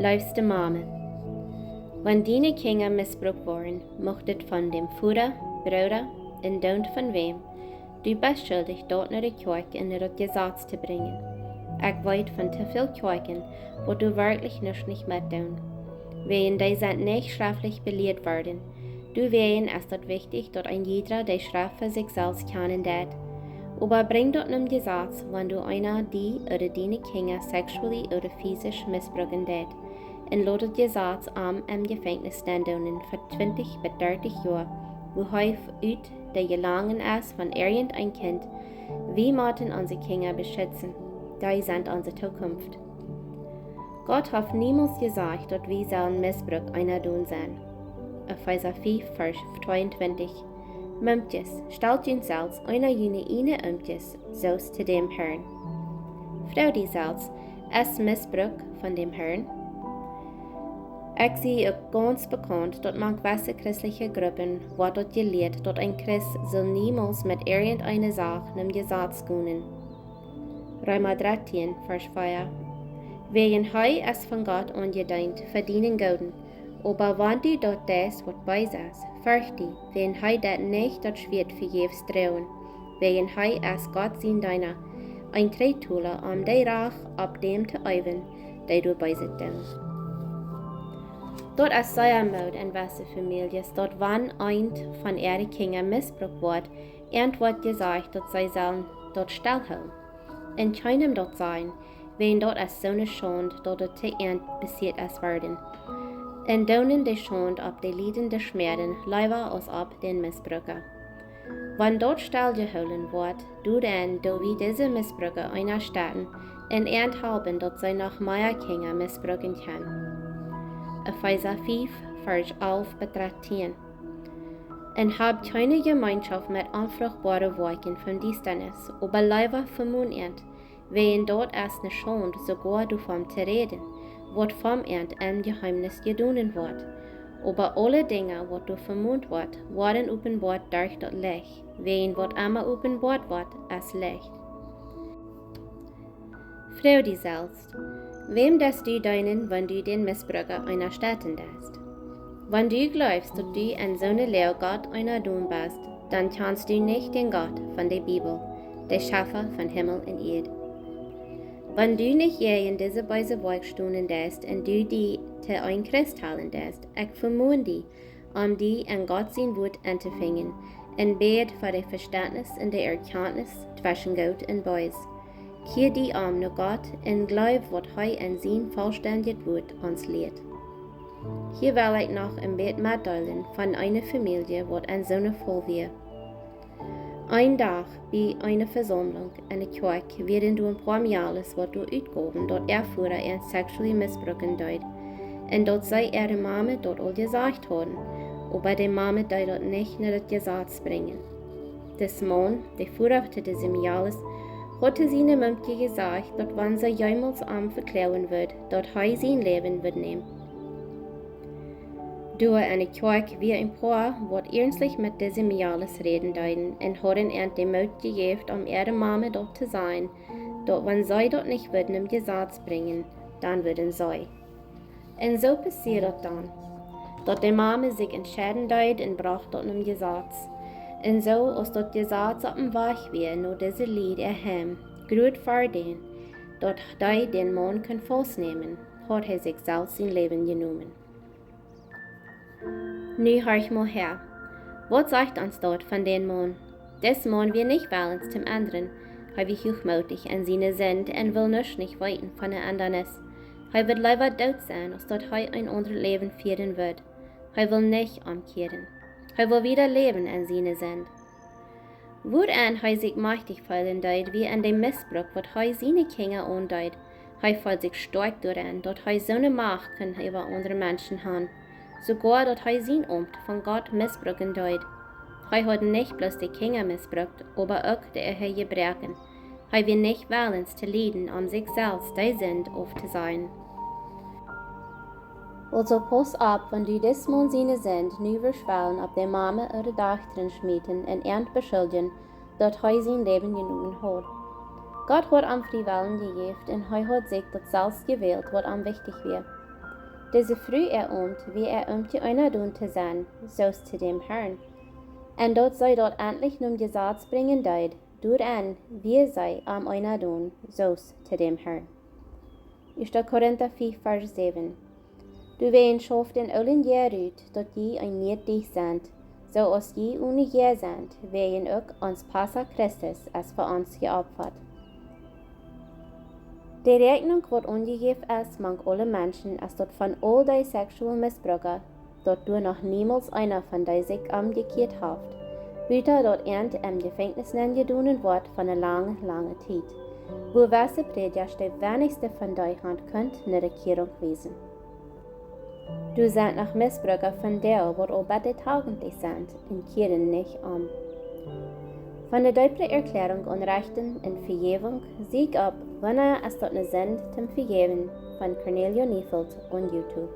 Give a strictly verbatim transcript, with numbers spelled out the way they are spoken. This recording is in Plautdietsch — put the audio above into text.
Leefste Mame, wan diene Kjinja missbrukt woaren, mucht et von däm Voda, Brooda, un doont von wäm, du best schuldich daut no de Kjoakj un no daut Jesaz to brinjen. Ekj weet von too väl Kjoakjen, waut doa werkjlich nuscht nich met doonen, wäajen dee sent nich schreftlich belieet worden. Doawäajen es daut wichtich, daut een jiedra de Schreft fa sikj selfst kjanen deit. Oba brinj daut nom Jesaz, wan doa eena die ooda diene Kjinja sexually ooda physisch missbruken deit, un lot daut Jesaz am em Jefenkjnis nenn doonen fa twintich bat dartich Joa, woo hee ut de Jelangen es von irjent een Kjint. Wie motten onse Kjinja beschitzen. Dee sent onse Tookunft. Gott haft niemols jesajcht, daut wie sellen Missbruk unjadon sennen. Efeesa fief, Varsch tweeuntwintich. Mumkjes, stalt junt selfst unja june ieejne Umkjes, soo aus to däm Herrn. Froag die selfst: Es Missbruk von däm Herrn? Ekj sie uk gaunz bekaunt, daut mank jewesse christelje Gruppen woat daut jelieet, daut een Christ saul niemols met irjent eene Sach nom Jesaz gonen. Reema dartieen, Varsch vea. Wäajen hee es von Gott aunjedeent fa dienen Gooden, oba wan du daut deist, waut bees es, fercht die, wäajen hee deit nich daut Schwieet vejäfs droagen, wäajen hee es Gott sien Deena, een Trettola, om de Rach opp däm to eewen, dee doa Beeset deit. Daut es sea moot en jewesse Famieljes, daut wan eent von äare Kjinja missbrukt woat, an woat jesajcht, daut see sellen daut stell hoolen un kjeenem daut sajen, wäajen daut es soone Schaund, daut et to an passieet es worden. Un doonen de Schaund opp de Liedende schmäaren, leewa aus opp dän Missbruka. Wan daut stell jehoolen woat, doaderch doo wie dise Missbruka unjastetten un an halpen, daut see noch mea Kjinja missbruken kjennen. Efeesa fief, Varsch alf bat dartieen. Un hab kjeene Jemeenschoft met onfruchtboare Woakjen von Diestanis, oba leewa vemoon an, wäajen daut es ne Schaund, soogoa doavon to räden, waut von an em Jeheemnis jedonen woat. Oba aule Dinja, waut doa vemoont woat, woaren openboat derch daut Licht, wäajen waut emma openboat woat, es Licht. Froag die selfst: Wäm deist du deenen, wan du dän Missbruka unjastetten deist? Wan du jleefst, daut du en soone Loag Gott unjadon best, dan kjanst du nich dän Gott von de Bibel, de Schaffa von Himmel un Ieed. Wan du nich jäajen dise beese Woakj stonen deist un du die to een Christ hoolen deist, ekj vemoon die, om die en Gott sien Wuat auntofinjen, un bäd fa de Vestentnis un de Erkjantnis tweschen Goot un Bees. Kjia die om no Gott un jleew, waut hee en sien vollstendjet Wuat ons lieet. Hia well ekj noch een bät metdeelen von eene Famielje, waut en soone Froag wia. Een Dach bie eene Vesaumlunk enne Kjoakj wieren doa een poa Mejales, waut doa utgowen, daut äa Voda an sexually missbruken deed, un daut see äare Mame daut aul jesajcht hauden, oba de Mame deed daut nich no daut Jesaz brinjen. Dis Maun, de Voda to dise Mejales, haud to siene Mumkje jesajcht, daut wan see jemols am vekloagen wudd, daut hee sien Läwen wudd nämen. Doa enne Kjoakj wia een poa, waut iernstlich met dise Mejales räden deeden un hauden an de Moot jejäft, om äare Mame daut to sajen, daut wan see daut nich wudd nom Jesaz brinjen, dan wudden see. Un soo passieed daut dan, daut de Mame sikj entscheiden deed un brocht daut nom Jesaz. Un soo aus daut Jesaz oppem Wajch wia no dise Lied äa Heim, krakjt ver dän, daut dee dän Maun kunn faustnämen, haud hee sikj selfst sien Läwen jenomen. Nu horch mol häa. Waut sajcht ons daut von dän Maun? Dis Maun wia nich wellens toom endren. Hee wia huachmootich en siene Sind un wull nuscht nich weeten von ne Endanis. Hee wull leewa doot sennen, aus daut hee een aundret Läwen fieren wudd. Hee wull nich omkjieren. Hee wull wieda läwen en siene Sind. Wuarenn hee sikj majchtich feelen deed, wia en dän Missbruck, waut hee siene Kjinja aundeed. Hee feeld sikj stoakj doaraun, daut hee soone Macht kunn äwa aundre Menschen han, soogoa daut hee sien Aumt von Gott missbrucken deed. Hee haud nich bloos de Kjinja missbrukt, oba uk de Ehe jebroaken. Hee wia nich wellens to lieden, om sikj selfst de Sind auftosajen. Aulsoo pauss opp, wan du dis Maun siene Sind nu wurscht wellen opp de Mame ooda Dochta schmieten un an beschuldjen, daut hee sien Läwen jenomen haud. Gott haud am frie Wellen jejäft un hee haud sikj daut selfst jewält, waut am wichtich wia. Dise Fru äa Aumt wia äa Aumt, eena doonen to sennen, soo aus to däm Herrn. Un daut see daut entlich nom Jesaz brinjen deed, doaraun wia see am eena doonen, soo aus to däm Herrn. Ieeschte Korinta fief, Varsch säwen. Doawäajen schauft dän oolen Jäa rut, daut jie een nieet Diech sent, soo aus jie one Jäa sent, wäajen uk ons Passa Christus es fa ons jeopfat. De Räakjnunk, waut aunjejäft es mank aule Menschen, es daut von aul dee sexual Missbruka, daut doa noch niemols eena von dee sikj omjekjieet haft, buta daut an em Jefenkjnis nenjedonen woat fa ne lange, lange Tiet, wua wesse Prädjasch, de weinichste von dee han kunt ne Bekjierunk wiesen. Doa sent noch Missbruka von dee, waut aul bat de tachentich sent un kjieren nich om. Von de deepre Erkjläarunk aun Rechten un Vejäwunk, siekj opp Wanea es daut ne Sind toom vejäwen? Von Cornelio Neufeld aun YouTube.